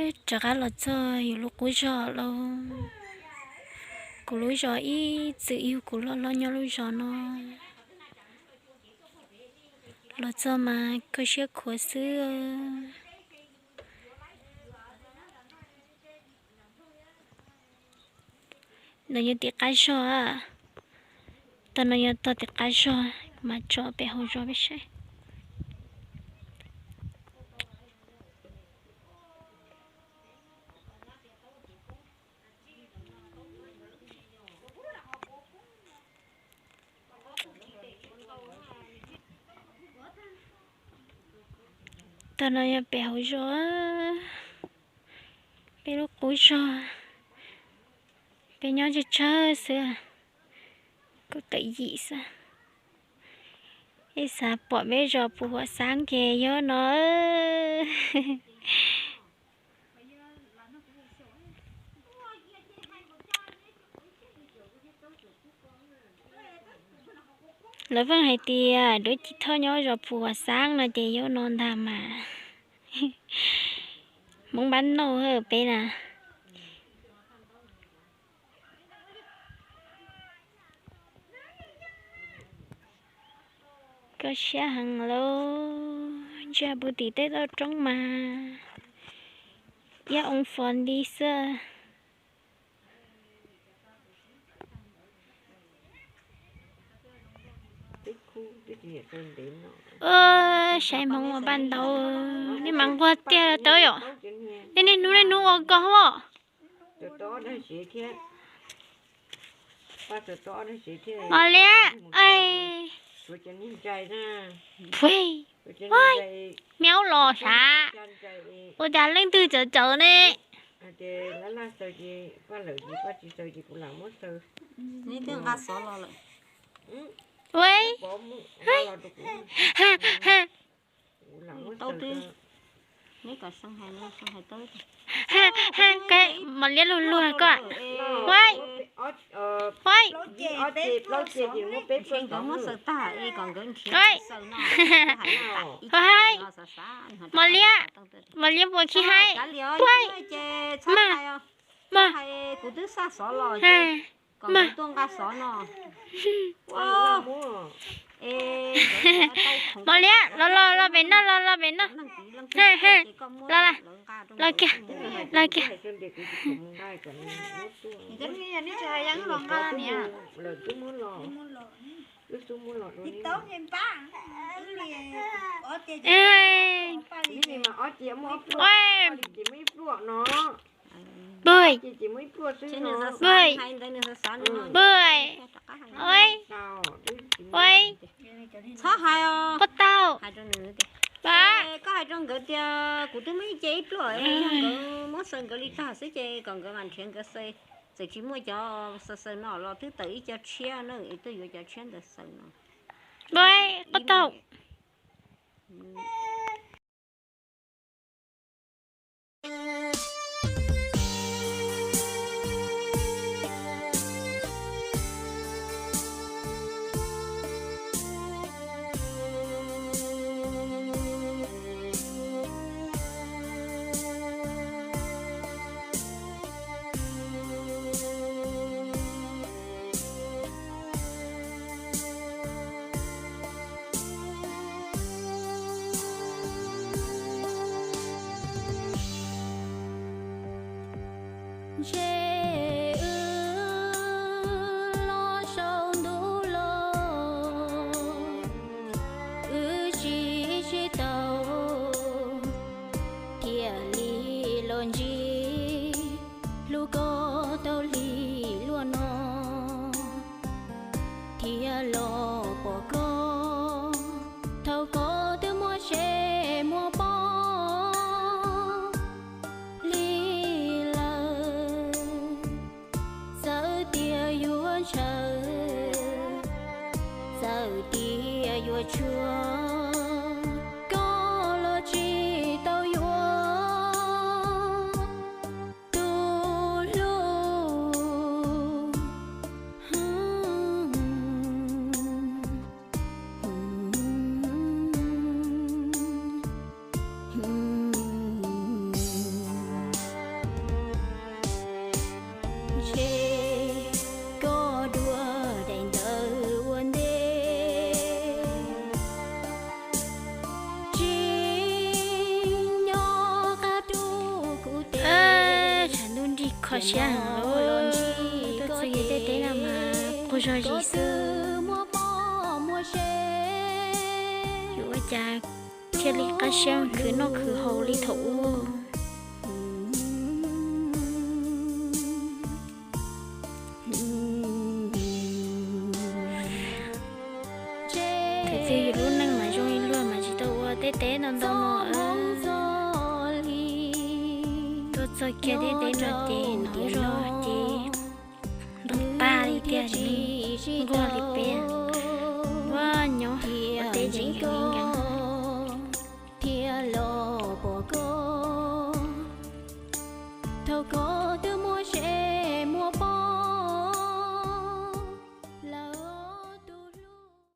Rov qab los txog yus lub qub zos lauj. Kuv lub zos ib txwm yug kuv los los nyob lub zos no. Los txog mas kho siab khuav xwb. No yog tim qab zog. Tog no yog tog tim qab zog, mas tso pem hauv zos peb saib. Tog no yog pem hauv zos, peb lub qub zos, peb nyob tsawg tsawg xwb, kaum tawm yim xwb. Ib xav pom peb zos Phu Huam Xab ces yog no. Lawv pheej hais tias Dub Ci Thoj nyob zos Phu Huam Xab no ces yog no ntag mas. Hmoob Npab Nauj peb na. Kho siab heev lauj, ntsia pum tim tej toj roob mas iab oo fos nti xwb. Saib hmoov ua paj ntaub, nej mas nquag tiag tau yom. Nej niaj hnub niaj hnub ua koj hov. Mos Liab, miaub los sav, ua cas leej twg txawv txawv ne? Mos Liab luag luag koj. Mos Liab, Mos Liab puas khi haib? Mas, mas, mas. Mos Liab, los los los pem no, los los pem no. Los, los kiag, los kiag. Npawg, npawg, ua, ua, puas tau? Koj hais rau nkawd tias kuv twb muaj ib ce ib pluaj, nkawd muab xaws nkawd li tag xwb ces kom nkawd mam nrhiav nkawd xaws. Txawm tsis muaj cov xaws xaws no los twb tawm ib co tshiab na, es tuaj yuav cov tshiab ntawd xaws no. Puas tau? Ntshe wb los saum ntuj los, wb sib sib tau, thiaj li los ntsib hlub koj tau li luaj no, thiaj los pom koj thaum koj twb muaj se muaj poj li lawm. Siab heev, tuaj txog kiag tej teb no mas quag zog zis xwb. Yuav ua cas thiaj li qab siab khwv noj khwv haus li thaum ub. Thaum twg yus lub neej mas zoo li luag mas tsis tau ua tej teb ntau ntau no. Tuaj txog kiag tej teb no ces nov zog ces ntau tag li tiag, nquag li peb. Ua nyob ua teb ces nkees li nkees thiab los pom koj. Thaum koj twb